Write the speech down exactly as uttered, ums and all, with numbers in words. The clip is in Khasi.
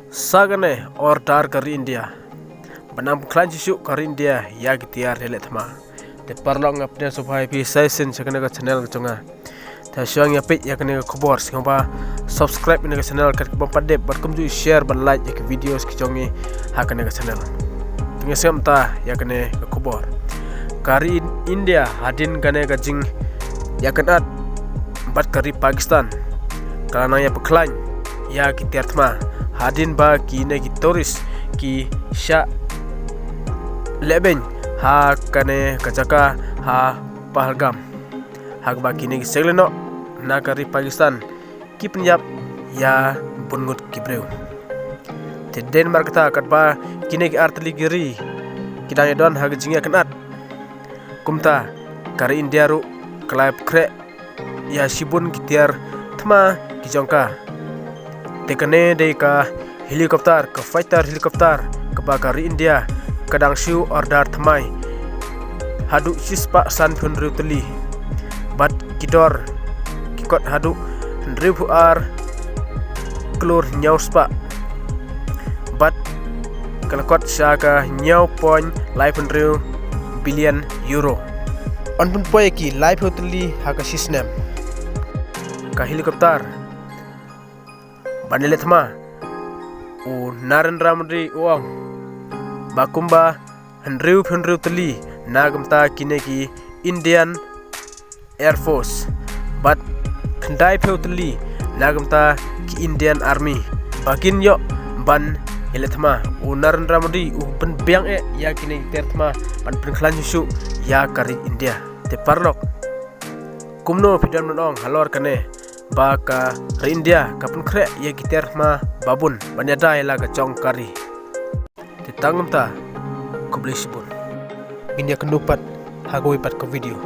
Sa kane order ka ri India. Ba nang pynkhlaiñ shuh shuh ka ri India ïa ki tiar ïaleh thma. Te paralok, nga pdiang sngewbha ïa phi sa shisien sha kane ka channel ka jong nga. Te shuwa ngin ïa peit ïa kane ka khubor, sngewbha subscribe ïa kane ka channel katba ym pat dep, bad kumjuh share bad like ïa ki videos ki jong ngi ha kane ka channel. Te ngin sngap mynta ïa kane ka khubor. Ka ri India hadien kane ka jingïakynad bad ka ri Pakistan, ka la nang ïa pynkhlaiñ ïa ki tiar thma hadien ba kine ki tourist ki shah lehbeiñ ha kane ka jaka ha Pahalgam, ha kaba kine ki seng lehnoh na ka ri Pakistan ki pynïap ïa bun ngut ki briew. Te dei namar kata katba kine ki artylli ki ri ki dang ïadon ha ka jingïakynad, kumta ka ri India ruh ka la pynkhreh ïa shibun ki tiar thma ki jong ka. Te kane dei ka helicopter, ka fighter helicopter kaba ka ri India ka dang shu order thymmai haduh shispah sanphew hynriew tylli, bad ki dor ki kot haduh hynriewphew ar klur hynñiewspah, bad ka la kot sha ka hynñiew point laiphew hynriew billion euro. Yn pynpoi ki laiphew tylli ha ka shisnem. Ka helicopter ban ïaleh thma, u Narendra Modi u ong ba kumba hynriewphew hynriew tylli na ka bynta kine ki Indian Air Force, bad khyndaiphew tylli na ka bynta ki Indian Army ba kin ïoh ban ïaleh thma. U Narendra Modi u pynbiang eh ïa kine ki tiar thma ban pynkhlaiñ shuh shuh ïa ka ri India. Te paralok, kumno phi don ban ong halor kane ba ka ri India ka pynkhreh ïa ki tiar thma babun ban ïada ïa la ka jong ka ri? Te tang kumta, khublei shibun. Ngin ïakynduh pat ha kawei pat ka video.